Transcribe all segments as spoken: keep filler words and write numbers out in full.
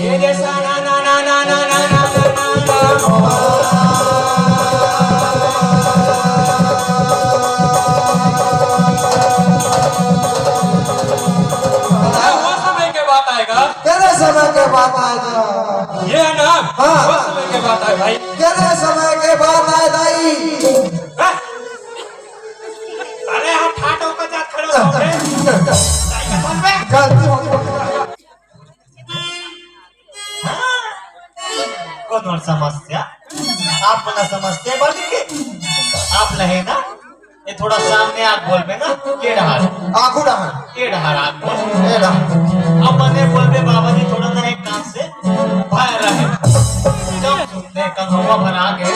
ये जैसा ना, ना, ना। अरे, वो समय के बात आएगा। केरे समय के बात आएगा? ये है ना? हाँ। वो समय के बात आए भाई। केरे समय के बात आए दाई? हैं? अरे, हम ठाट होकर जात खड़े हो गए। गलती हो गई। हाँ? कोनो समस्या? आप मन समस्या बोल के? आप लहे ना? ये थोड़ा सामने आके बोलबे ना, के डहार? आगू डहार। के डहार आके बोल। ए डहार। अब मने बोलबे बाबा जी थोड़ा ना एक कान से बाहर रहे। कम सुनते, कम हवा भर आ गए।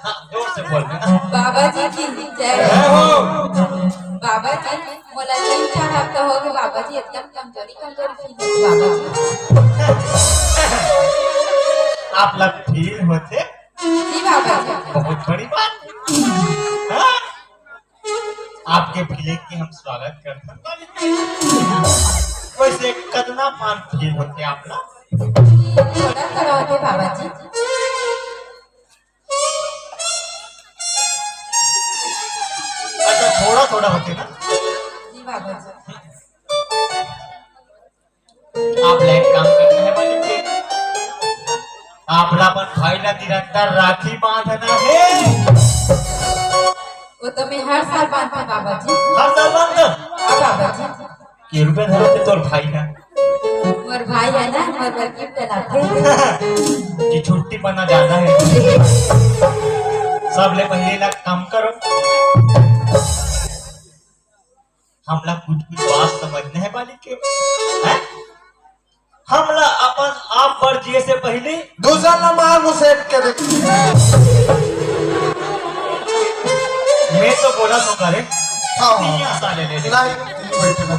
हाँ, जोर से बोलबे ना। बाबा जी की जय। जय हो। बाबा जी, मोला तीन चार हफ्ता हो गए बाबा जी, एकदम कमजोरी कमजोरी फील होत बाबा जी। आप ला फील होथे? जी बाबा जी। बहुत बड़ी बात। हाँ? आपके फीलिंग के हम स्वागत करथन। वैसे कतना पान फील होथे आप ला? थोड़ा थोड़ा होथे बाबा जी। अच्छा, थोड़ा थोड़ा होथे ना? जी बाबा जी। आप ला एक काम करना है मालिक के। आप ला अपन भाई ला निरंतर राखी बांधना है। वो तो मैं हर साल बांधता बाबा जी। हर साल बांधता? हाँ बाबा जी। के रुपया धरथे तोर भाई ला? मोर भाई है ना, मोर बर गिफ्ट लाथे। कि छुट्टी पना ज्यादा है। सबले पहले ला काम करो। हमला कुछ कुछ बात समझना है मालिक के, हैं? हमला अपन आप पर जिए से पहले दूसर ला मार मुसेट के देख। मैं तो बोला तो करे। हाँ। नहीं आसा ले ले। नहीं, नहीं बैठे ना।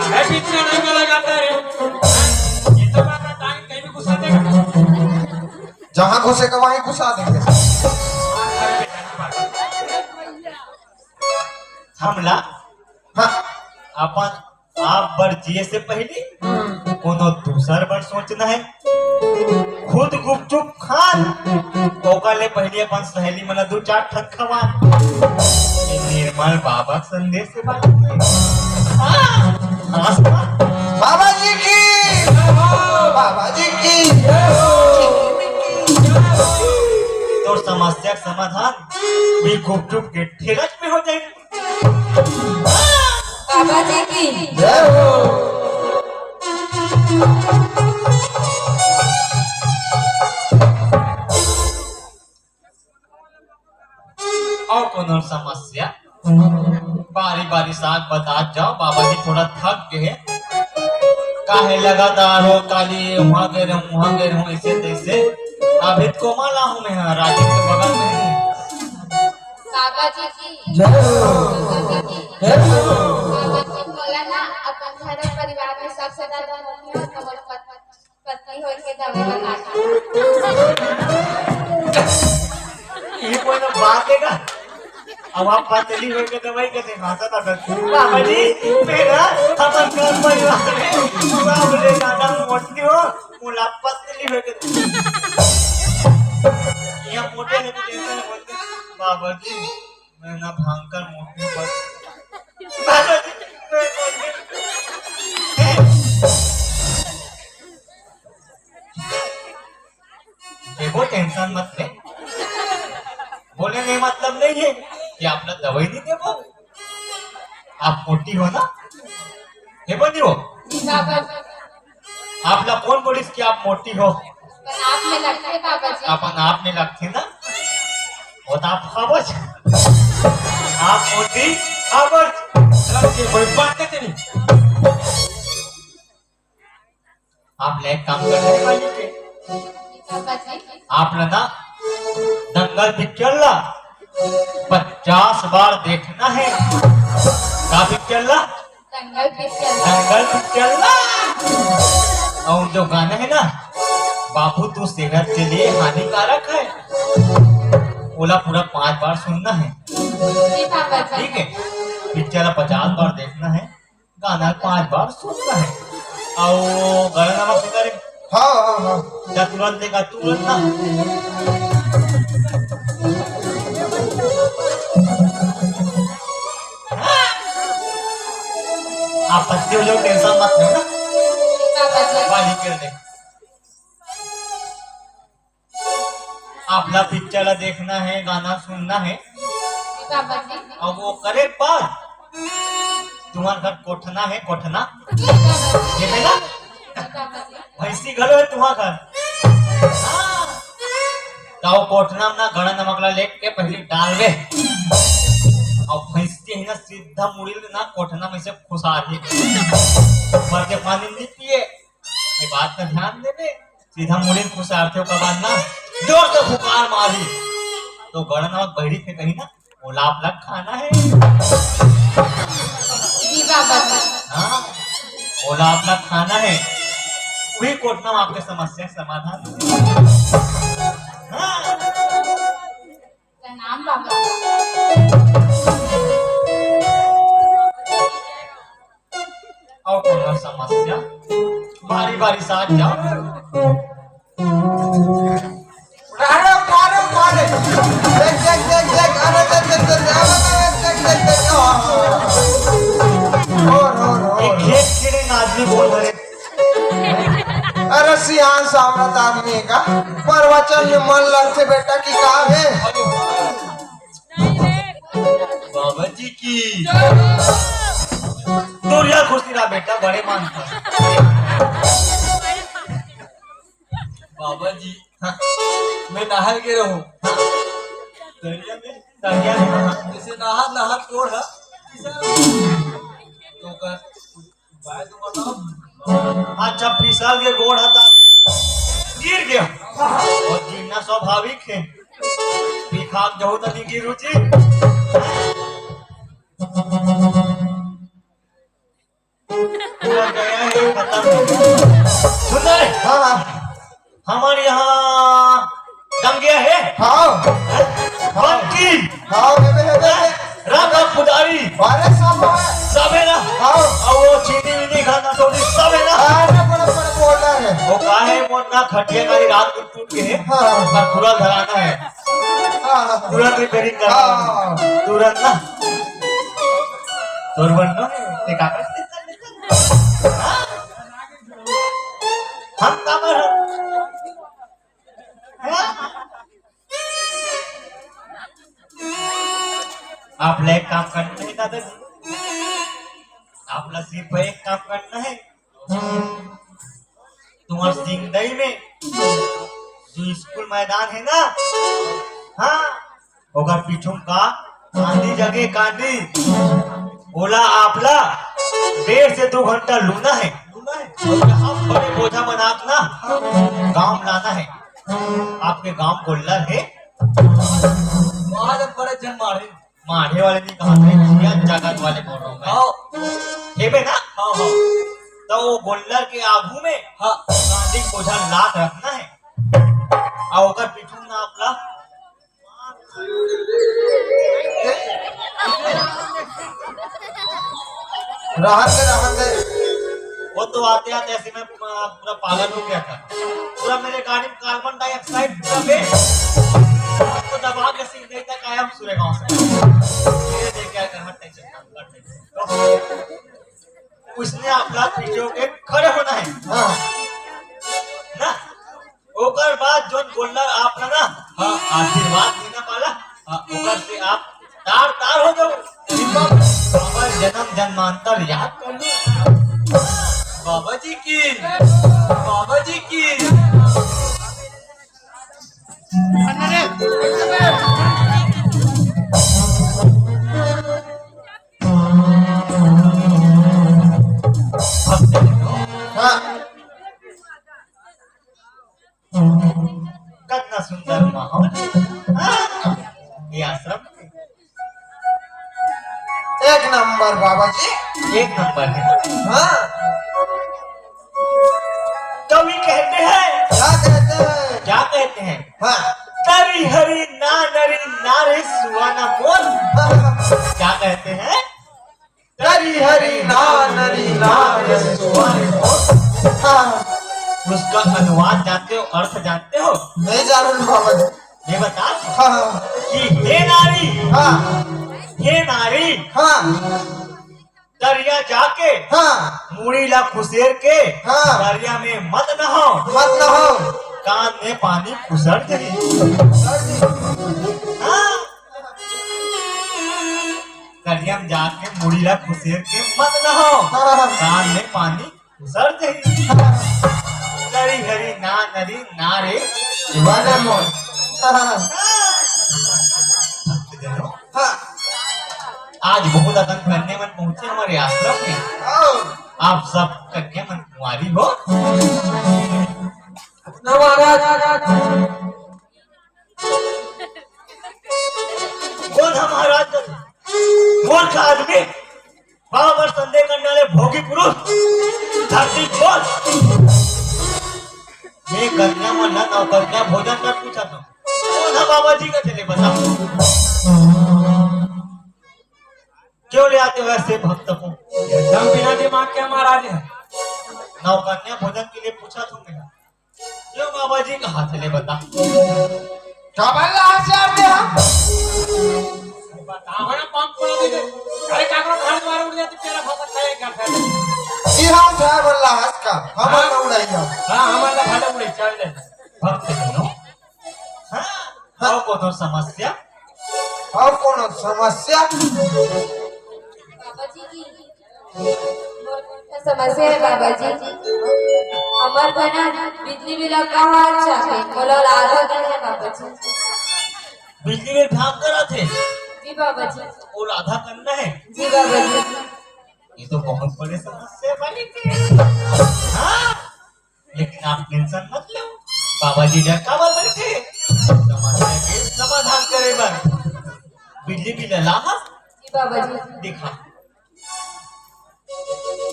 है पीछे नहीं बोला जाता रे। ये तो बात टांग कहीं भी घुसा देगा। जहाँ घुसेगा वहीं घुसा देंगे। हमला हाँ। अपन आप बर जिए से पहले कोनो दूसर बर सोचना है। खुद गुपचुप खान, ओकर ले पहले अपन सहेली मन ला दू चार ठन खवान। ये निर्मल बाबा के संदेश से बात। हाँ, हाँ, बाबा जी की, बाबा जी की। तोर समस्या के समाधान भी गुपचुप के ठेला में हो जाएगी। बाबा जी की जय हो। अउ कोनो समस्या? बारी बारी साथ बतात जाओ, बाबा जी थोड़ा थक गए हैं। काहे लगातार हो, काली वहाँ गए रहूँ, वहाँ गए रहूँ, ऐसे तैसे। अभी तो कोमल आहूँ मैं, हाँ, राजीव के बगल में। बाबा जी की जय हो। बाबा जी की जय हो। बाबा जी बोला ना, अपन घर और परिवार में सबसे ज्यादा मोटी हो तो मोर पत-, पत्नी होय के दवाई बता। ये कोई ना बात है का? अब आप पतली होय के दवाई कैसे खाता था? बाबा जी, मेरा अपन घर परिवार में पूरा बोले ज्यादा मोटी हो, मुलाकात नहीं होय के। ये मोटे नहीं बोलते, बाबा जी। मैं ना भांग कर मोटी हूँ बस। देखो, टेंशन मत ले। बोले नहीं मतलब नहीं है कि आप ना दवाई नहीं देबो। आप मोटी हो ना? हे बनी हो? जी बाबा। आप ला कौन बोलिस कि आप मोटी हो? अपन आप में लगथे बाबा जी। अपन आप में लगथे ना? वो तो आप खाबो छ। आप मोटी खाबो छ। चल, ये कोई बात नहीं। आप ले काम कर रहे हैं। बाबा जी। आप ला ना दंगल पिक्चर ला पचास बार देखना है। का पिक्चर ला? दंगल पिक्चर। दंगल पिक्चर ला। और जो गाना है ना, बाबू तू सेहत के लिए हानिकारक है, ओला पूरा पांच बार सुनना है। जी बाबा जी। ठीक है, पिक्चर ला पचास बार देखना है, गाना पांच बार सुनना है। अउ गरम नमक सुंदर हे। हाँ, हाँ, हाँ। जा तुरंत लेगा, तुरंत ना। आपत्ति हो जाए, tension मत लो ना। बाबा जी। वाली कर दे। आपला picture ला देखना हे, गाना सुनना हे। बाबा जी। अउ वो करे के बाद तुम्हार घर कोठना हे, कोठना। ये ना? बाबा जी। भैंसी घलो हे तुम्हार घर। हाँ। त वो कोठना म ना गड़ा नमक ला लेके पहले डालबे। अउ भैंसी हे ना, सीधा मुड़ी ले ना कोठना में से खुसारही। भर के पानी नहीं पिए। ये बात का ध्यान देबे। सीधा मुड़ी खुसारथे, ओकर बाद ना जोर से फुकार मारही। तो गड़ा नमक बहिरी फेंकही ना, ओला आप ला खाना हे। जी बाबा जी। हाँ, ओला आप ला खाना हे। वही कोठना म आपके समस्या के समाधान होही। हाँ। प्रणाम बाबा। अउ कोनो समस्या? बारी बारी साथ जाओ। अरे उठा रे, उठा रे। देख, देख, देख, देख। अरे देख, देख, देख, देख। अरे देख, देख, देख, देख। और, और, और। एक खेत खेड़े में आदमी बोल रहे। अरे सियान सामरथ आदमी हे का? प्रवचन में मन लगथे बेटा कि का हे? बाबा जी की। तोरिया खुशी रहा बेटा, बड़े मानता। बाबा जी, हाँ, मैं नहाए के रहूं। दरिया में, दरिया में, जैसे नहा, नहा तोड़ है। तो कर, अच्छा, फिसल के गोड़ हता, गिर गया। अउ गिरना स्वाभाविक हे, पिखाक जहू तनी गिरू जी। पूरा गया हे, खतम। सुन रे। हाँ, हाँ। हमर यहाँ दंगिया हे। हाँ। बंटी। हाँ, हे बे, हे बे, हे बे। राधा पुजारी। अरे सब हे। सब हे ना? हाँ। अउ वो चीनी वीनी खाना थोड़ी सब हे ना? अरे बड़े बड़े बोल रहे हैं। वो का हे, वो ना खटिया का ही रात को टूट के हे। हाँ। पर पूरा घराना हे। हाँ, हाँ। तुरंत repairing करना। हाँ। तुरंत ना। तोर बन ना, ते का करते? हाँ? हम का बर हन? हाँ? आप ला एक काम करना हे दादाजी, आप ला सिर्फ एक काम करना हे, तुम्हार सिंगदई में जो स्कूल मैदान हे ना, हाँ, ओकर पीछू का कांदी जगे कांदी, ओला आप ला डेढ़ से दो घंटा लूना हे। लूना हे? अउ यहाँ बड़े बोझा बना के ना गांव में लाना हे। आपके गांव गोल्लर हे। आज बड़े जन मारे। माढ़े वाले नहीं कहा थे, जिया जगत वाले बोल रहा हूँ मैं। हाँ। हे बे ना? हाँ, हाँ। तो वो गोल्लर के आगू में हाँ। कांदी के बोझा लात रखना हे। अउ ओकर पीछू में आपला रहन दे, रहन दे। वो तो आते आते ऐसे में, अ, पूरा पागल हो गया था। पूरा मेरे गाड़ी में carbon dioxide पूरा बे-, तो दबा के सीधे तक आया हम सूर्य गांव से। धीरे धीरे क्या कर, हट tension, हट tension। तो उसने अपना पीछे होके खड़े होना है। हाँ। ना? ओकर बाद जोन गोल्लर आप ला ना, हाँ। आशीर्वाद देना पाला, हाँ। ओकर से आप तार तार हो जाओ। बाबा जन्म जन्मांतर याद कर लो। बाबा जी की, बाबा जी की। हाँ। कतना सुंदर माहौल। हाँ, ये आश्रम। एक नंबर बाबा जी। एक नंबर है। हाँ। कवि कहते हैं। क्या कहते हैं? क्या कहते हैं? हाँ। तरी हरी ना नरी ना रे सुआ ना मोर। हाँ। क्या कहते हैं? तरी हरी ना नरी ना रे सुआ ना मोर। हाँ। उसका अनुवाद जानते हो, अर्थ जानते हो? नहीं जानन बाबा जी। ये बता हाँ। कि हे नारी, हाँ। हे नारी, हाँ। दरिया जाके हाँ। मुड़ी ला खुसेर के हाँ। दरिया में मत नहाओ। मत नहाओ। कान में पानी खुसर जाही। हाँ। दरिया में जाके मुड़ी ला खुसेर के मत नहाओ। हाँ। कान में पानी खुसर जाही। हाँ। नरी हरी ना नरी ना रे। वादा मोर। हाँ। भक्तजनों, हाँ। आज बहुत अकन कन्या मन पहुंचे हमारे आश्रम में। हाँ। आप सब कन्या मन कुंवारी हो। ना महाराज। कौन है महाराज? मूर्ख आदमी। बाबा संदेह करने वाले भोगी पुरुष। धरती बोल। ये कन्या मन ला नौकन्या भोजन कर पूछा था। कौन है बाबा जी का चले बता। क्यों ले आते हो ऐसे भक्त को? एकदम बिना दिमाग के महाराज है। नौकन्या भोजन के लिए पूछा तुमने। क्यों बाबा जी का हाथ ले बता। का बल्ला हाथ से आते हैं? बताओ ना, पंप पड़ा दे दे। अरे काकरो घर द्वार उड़ जाते, तेरा भाषा खाए क्या खाए? ये हम उठाए बल्ला हाथ का, हम हाँ? ना उड़ाइया। हाँ, हमारा भाला उड़े, चल दे। भक्त सुनो। हाँ, हाँ। और कोनो समस्या? और कोनो समस्या? बाबा जी की समस्या है बाबा जी। हमर घर ना बिजली बिल का हाल चाहे, मोला आधा देना है बाबा जी। बिजली बिल भाग कर आथे। जी बाबा जी। और आधा करना है। जी बाबा जी। ये तो बहुत बड़े समस्या बनी थी। हाँ, लेकिन आप टेंशन मत लो, बाबा जी जग काबर बैठे, समस्या के समाधान करे बर। बिजली बिल ला हस? जी बाबा जी। दिखा,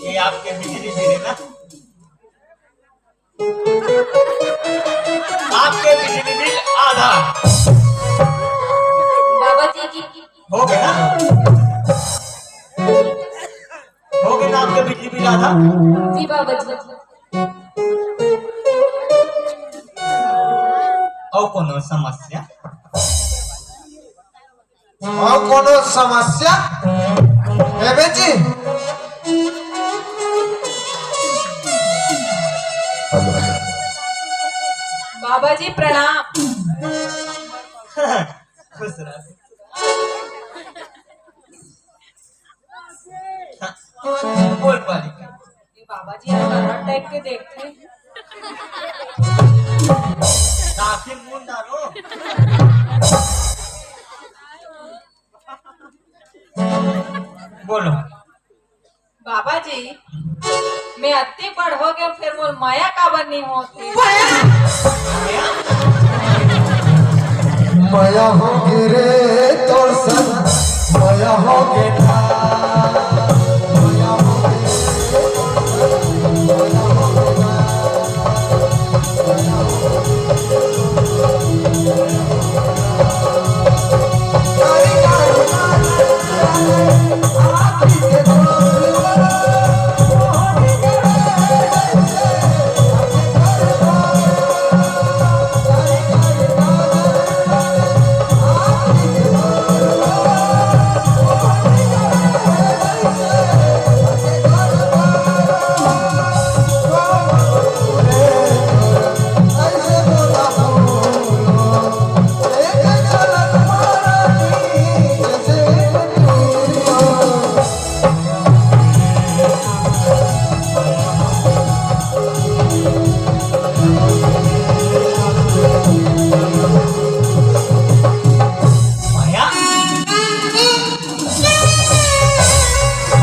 ये आपके बिजली बिल है ना, आपके बिजली बिल आधा। बाबा जी की। हो गया ना? हो गया ना आपके बिजली बिल आधा? जी बाबा जी। और कोनो समस्या? और कोनो समस्या हेबे जी? बाबा जी प्रणाम। खुश रह। बोल बालिका। ये बाबा जी यार अलग टाइप के देखते हैं। आखिर मुंह डालो। बोलो। बाबा जी, मैं अति बड़ हो गया, फिर मोर मया काबर नहीं होती? मया हो गे रे तोर संग, मया हो गे ना।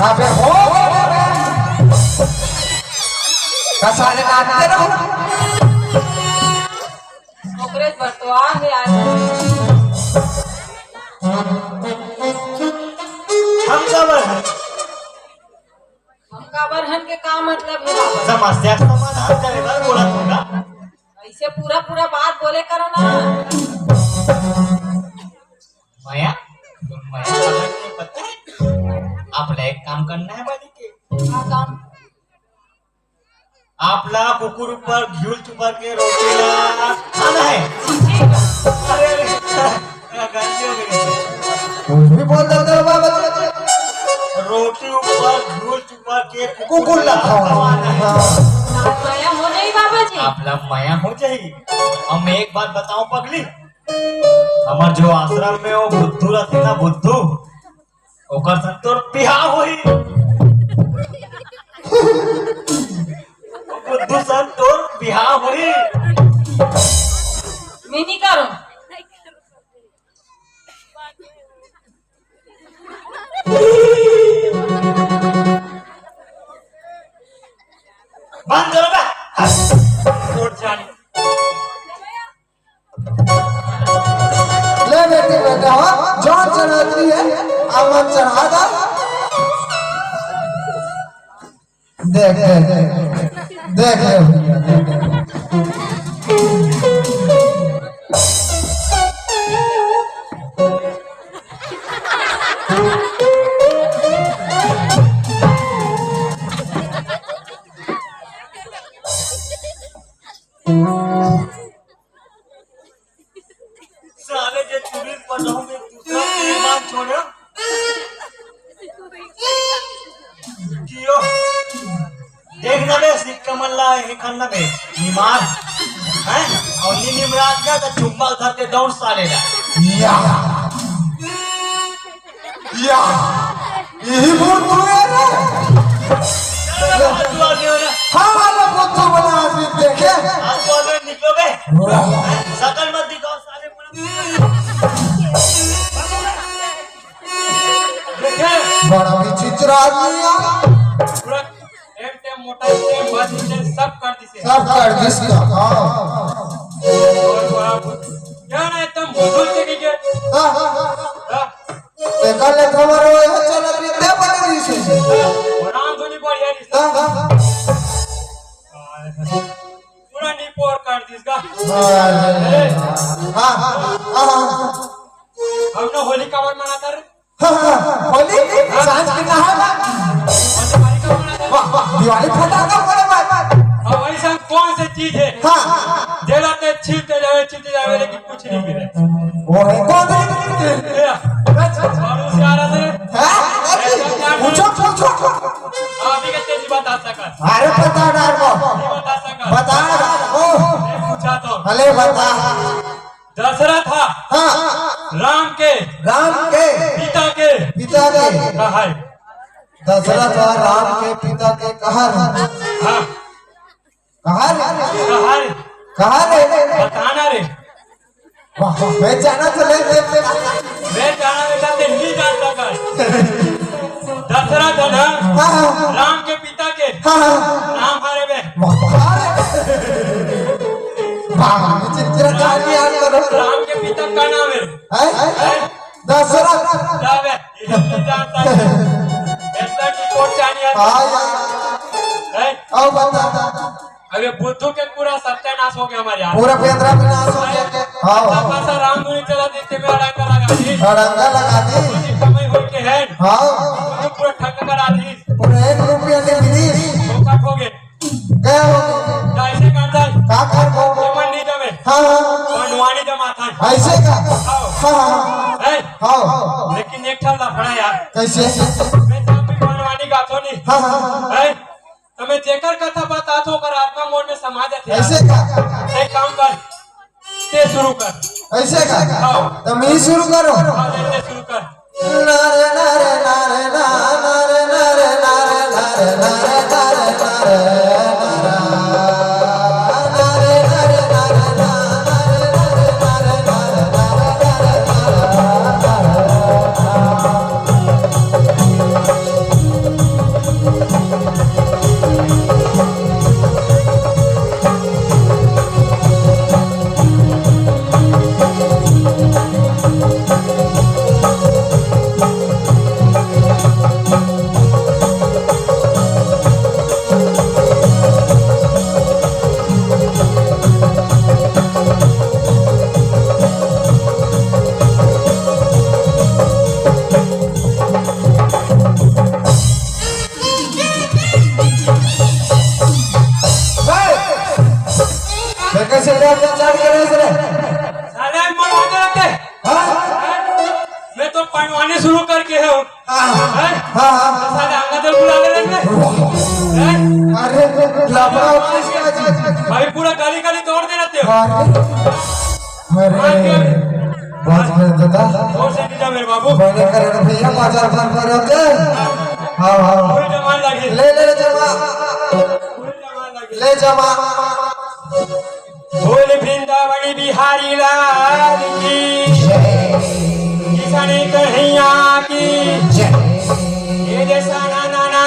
अबे हो गया बे। का साले नाचते रहो। ओकरे बर तो आ हे आज। हम काबर हन? हम काबर हन के का मतलब हे बाबा? समस्या के समाधान करे बर बोलत हों ना। ऐसे पूरा पूरा बात बोले करो ना। मया, तुम मया का बात नहीं पता है? आप ला एक काम करना है बालिके। का काम? आप ऊपर घिउ चुपा के रोटी ला खाना है। अरे, अरे, गलती हो गई। कुछ भी बोल देते हो बाबा जी। रोटी ऊपर घिउ चुपा के कुकुर ला खवाना है। हाँ। मया हो जाही बाबा जी। आप ला मया हो जाही। अब मैं एक बात बताऊं पगली, हमर जो आश्रम में वो बुद्धू रथे ना, बुद्धू, ओकर संग तोर बिहाव होही। बुद्धू संग तोर बिहाव होही। मैं नहीं करूं। बंद करो बे। छोड़ जानी। ले बेटी, बेटा हो, जौन चढ़ाती है, आमन चढ़ा दा। देख, देख, देख, देख ले भैया, देख, देख। साले जे चुरी पटाऊं में दूसरा के ईमान छोड़े। कियो। देख ना बे, सिक्का मन ला हे करना बे, निमार। हैं? और नी निमराज ना तो चुम्मा धर के दौड़ साले ला। या। या। यही भूत हुए रे। चलो, तू आगे हो जा। हाँ, वाला भूत तो बना आज भी देखे। आज तो आगे निकलो बे। वाह। सकल मत दिखाओ साले। देखे? बड़ा विचित्र आदमी यार। पूरा एक टेम मोटा, एक टेम भारी, एक टेम सब कर दिसे। सब कर दिस का, हाँ। और वो आप क्या ना एकदम भूत से नहीं गए? हाँ। हाँ। देखा ले खबर हो, ये चल अभी दे बने दिसे। हाँ, राम धुनी बढ़िया दिसे। हाँ, हाँ। पूरा निपोर कर दिस का। हाँ, हाँ, हाँ, हाँ। हम ना होली काबर मनाता रे? हाँ, हाँ, होली? सांझ के नहाना। और दिवाली काबर मनाता रे? वाह, वाह, दिवाली फटाका फोड़े बात। अब ऐसा कौन सी चीज है? हाँ। जेला ते छीलते जावे, छीलते जावे, लेकिन कुछ नहीं मिले। वो है कौन सी? ये, अच्छा। और उसके आला से हाँ? पूछो, पूछो, पूछो। आप ही के तेजी बता सकत। अरे बता डार को। नहीं बता सकत। बता डार को। नहीं पूछा तो। अले बता। दशरथ था। हाँ। राम के। राम के। पिता के। पिता के। कहा है। दशरथ था राम के पिता के कहा है। हाँ। कहा रे? कहा रे? कहा रे? बताना रे। वाह, वाह, मैं जाना तो ले, ले, ले। मैं जाना बेटा, ते नहीं जान सका। दशरथ है ना? हाँ, हाँ। राम के पिता के हाँ, हाँ। नाम हरे बे। वाह, वाह। वाह, विचित्र कहानी यार करो। राम के पिता का नाम है? हैं? हैं? दशरथ। जा बे, ये नहीं जान सका। इतना की कोट चाहिए। हाँ यार। हैं? आओ बता। अबे बुद्धू के पूरा सत्यानाश हो गया हमारे यहाँ। पूरा बेंदरा विनाश हो गया। हाँ। अच्छा खासा राम धुनी चला देते में अड़ंगा लगा दी। अड़ंगा लगा दी। कमाई हो के है। हाँ। बुद्धू पूरा ठग करा दी। पूरा एक रुपया नहीं मिली। चौपट हो गए। गया हो गया। तो ऐसे करता है। का कर दो? ये मन नहीं जमे। हाँ, हाँ। बनवानी जमाता है। ऐसे का? हाँ। हाँ, हाँ। है? हाँ। लेकिन एक ठा लफड़ा यार। कैसे? मैं जब भी बनवानी गाथो नहीं। हाँ, हाँ। है? त मैं जेकर कथा बतात हों, ओकर आत्मा मोर में समा जाथे। ऐसे का? ते काम कर, ते शुरू कर। ऐसे का? हाँ। त मैं शुरू करूं? हाँ, ते शुरू कर। नारे, नारे, नारे, ना, नारे, नारे, नारे। तो कैसे बात का चाल कर रहे रे? साले मरवा दे रखे। हाँ? मैं तो पहलवानी शुरू करके है। हाँ, हाँ, हैं? हाँ, हाँ। साले अंगा दल बुला ले रहे हैं। हैं? अरे, लापड़ा ऑफिस का जी। भाई, पूरा गाली गाली तोड़ दे रहे हो। अरे, अरे, बात कर दादा। जोर से दीजिए मेरे बाबू। बड़े करें भैया, बाजार बंद कर रहे थे। हाँ, हाँ। पूरी जमान लगी। ले, ले, ले, जमा। पूरी जमान लगी। ले, जमा। बोल वृंदावन बिहारी लाल की, जय। किशन कन्हैया की, जय। ये जैसा ना, ना, ना।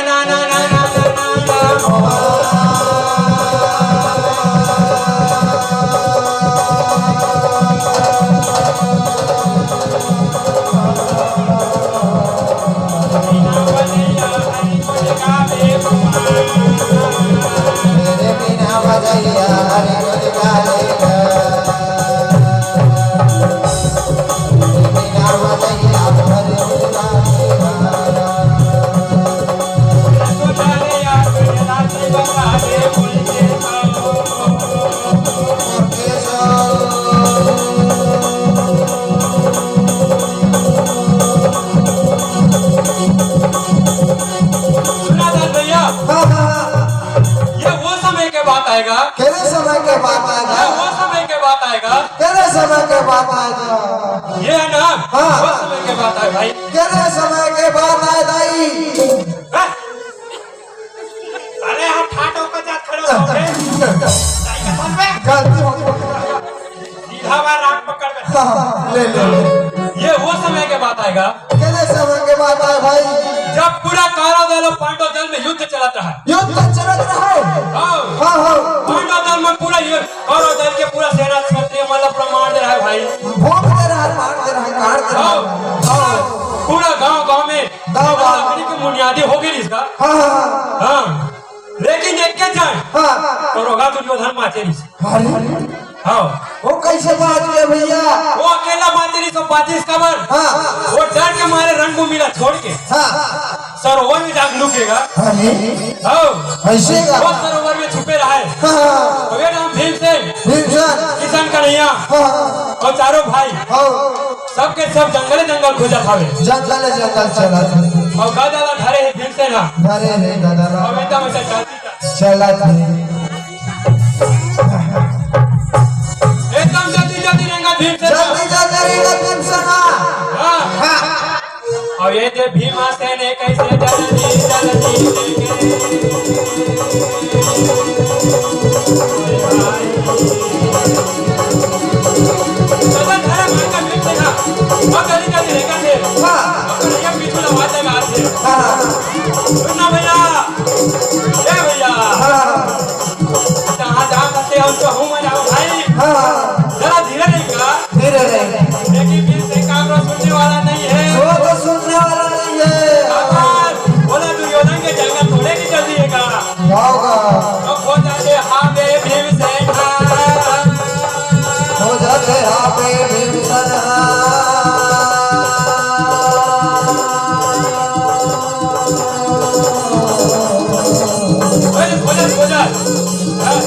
सुना था भैया, हाँ, हाँ, हाँ। ये वो समय के बात आएगा। केरे समय के बात आएगा? ये वो समय के बात आएगा। केरे समय के बात आएगा? ये है ना? हाँ। वो समय के बात आए भाई। केरे समय के बात आए दाई? हाँ? अरे, हम ठाट होकर जा खड़े हो गए। दाई का साथ में। गलती हो गई। सीधा बार राग पकड़ में। हाँ, ले, ले, ले। ये वो समय के बात आएगा। केरे समय के बात आए भाई? जब पूरा कौरव दल और पांडव दल में युद्ध चलत रहा। युद्ध चलत रहा। हाँ। हाँ, हाँ। पांडव दल में पूरा ये कौरव दल के पूरा सेना क्षत्रिय मतलब पूरा मार दे रहा है भाई। भोंक दे रहा है, मार दे रहा है, काट दे रहा है। हाँ। हाँ। पूरा गांव गांव में गांव गांव। लकड़ी की बुनियादी हो गई इसका। हाँ, हाँ, हाँ। हाँ। लेकिन एक के जाए। हाँ। तो रोगा दुर्योधन माचे नहीं। अरे। हाँ। वो कैसे बांच गए भैया? वो अकेला बांचे नहीं, तो बांचिस काबर? हाँ। वो डर के मारे रणभूमि ला छोड़ के हाँ। सरोवर में जाके लुकेगा। अरे। हाँ। ऐसे का? वो सरोवर में छुपे रहा है। हाँ। तो ये नाम भीमसेन, भीमसेन। किशन कन्हैया हाँ। और चारों भाई हाँ। सबके सब जंगले जंगल खोजत हवे। जंगले जंगल चलत। और गदा ला धरे है भीमसेन हा। धरे है गदा ला। और एकदम ऐसे चलती चलत हे। एकदम जल्दी जल्दी रेंगा भीमसेन हा। जल्दी जल्दी रेंगा भीमसेन हा। हाँ। हाँ। और ये दे भीमसेन हे कैसे जल्दी जल्दी रेंगे। चलो धरे भाई का भीमसेन हा। और जल्दी जल्दी रेंगा थे। हाँ। और ये पीछू लगा देगा आज। हाँ। सुनना भैया। ए भैया। हाँ। कहाँ जा सकते हो तो हूँ मैं जाऊँ भाई। हाँ। जरा धीरे नहीं का। धीरे नहीं। लेकिन फिर से काम रो सुनने वाला नहीं है। वो तो सुनने वाला नहीं है। आवाज बोला दुर्योधन के जंगल थोड़े की जल्दी है का। क्या होगा? तो हो जाते हाँ बे भीमसेन हाँ। हो जाते हाँ बे भीमसेन हाँ। अरे, खोजा, खोजा। हाँ,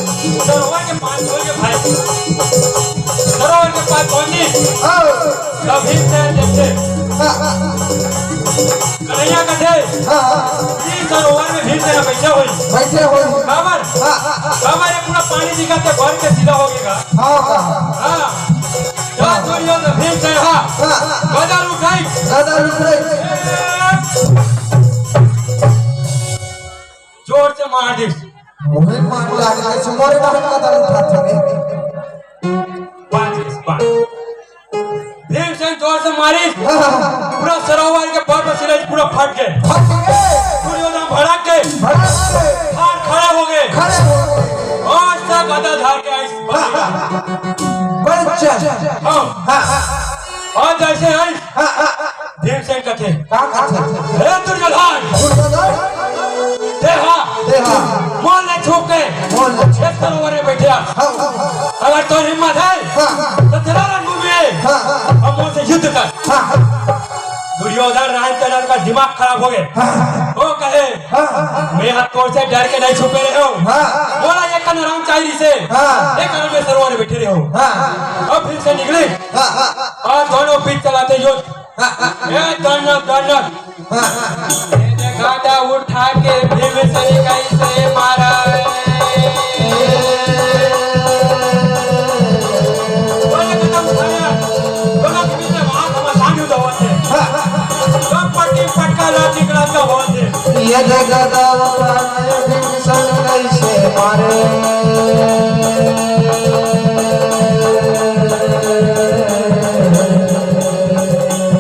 सरोवर के पास खोल के भाई। सरोवर के पास पहुंची। हाँ। तभी से देखे। हाँ, हाँ। कन्हैया कथे। हाँ, हाँ। ई सरोवर में भीमसेन बैठे होई। बैठे होई। काबर? हाँ, हाँ, हाँ। काबर ये पूरा पानी दिखा के भर के सीधा हो गया। हाँ, हाँ। हाँ। या दुर्योधन भीमसेन हा। हाँ। गदा उठाई। गदा उठाई। जोर से मार दिस। मोहे मार लागे से मोरे बाहर गदा उठात हवे। बाजिस, बाजिस। भीमसेन जोर से मारिस। हाँ। पूरा सरोवर के बर्फ सिरे पूरा फट गए। फट गए। दुर्योधन भड़क गए। भड़क गए। हाथ खड़ा हो गए। खड़े हो गए। और सब गदा धार के आइस। हाँ, हाँ। बड़े चल। हाँ। हाँ, हाँ। और जैसे आइस, हाँ, हाँ, हाँ। भीमसेन कथे। का कथे? हे दुर्योधन! दुर्योधन! देहा! देहा! मोल ने छू के मोल ने छू के। इस सरोवर में बैठे आ। हाँ, हाँ, हाँ। अगर तो हिम्मत है, हाँ, हाँ। तो चला रणभूमि में। हाँ, हाँ। और मोल से युद्ध कर। हाँ, हाँ। दुर्योधन राम चंद्र का दिमाग खराब हो गए। हाँ, हाँ। वो कहे, हाँ, हाँ, हाँ। मैं हाथ तोड़ से डर के नहीं छुपे रहे हो। हाँ। बोला ये कन राम चाहिए से। हाँ। ये कन में फिर हो। हाँ, हाँ। अब फिर से निकले। हाँ, हाँ, हाँ। और दोनों पीठ चलाते यो। हाँ, हाँ, हाँ। ए, दंड, दंड। हाँ, हाँ। ये देखा था उठा के भीम से कैसे मारा है। बोले खत्म सारा। दोनों के बीच में वहाँ घमासान ही तो होते। हाँ, हाँ, हाँ। सब पट्टी पटका लाठी कड़ा का होते। ये देखा था उठा के भीम से कैसे मारे।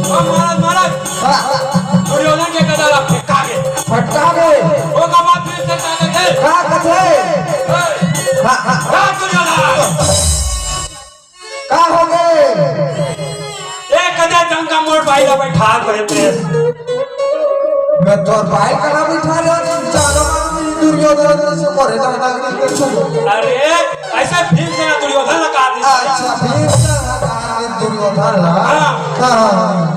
अब महाराज, महाराज, हाँ। दुर्योधन के गदा ला फटका के। फटका के। ओकर बाद फिर से ताकत है। का कथे? ए, हाँ, हाँ। का दुर्योधन? का हो गे? ए, कदा जंग का मोर भाई ला बैठा के प्रेस। मैं तोर भाई करा बैठा ले, जाना मालूम नहीं दुर्योधन से मरे जाना नहीं कुछ। अरे, ऐसे भीम से ना दुर्योधन लगा दी। अच्छा, भीम से लगा दी दुर्योधन ला। हाँ। हाँ।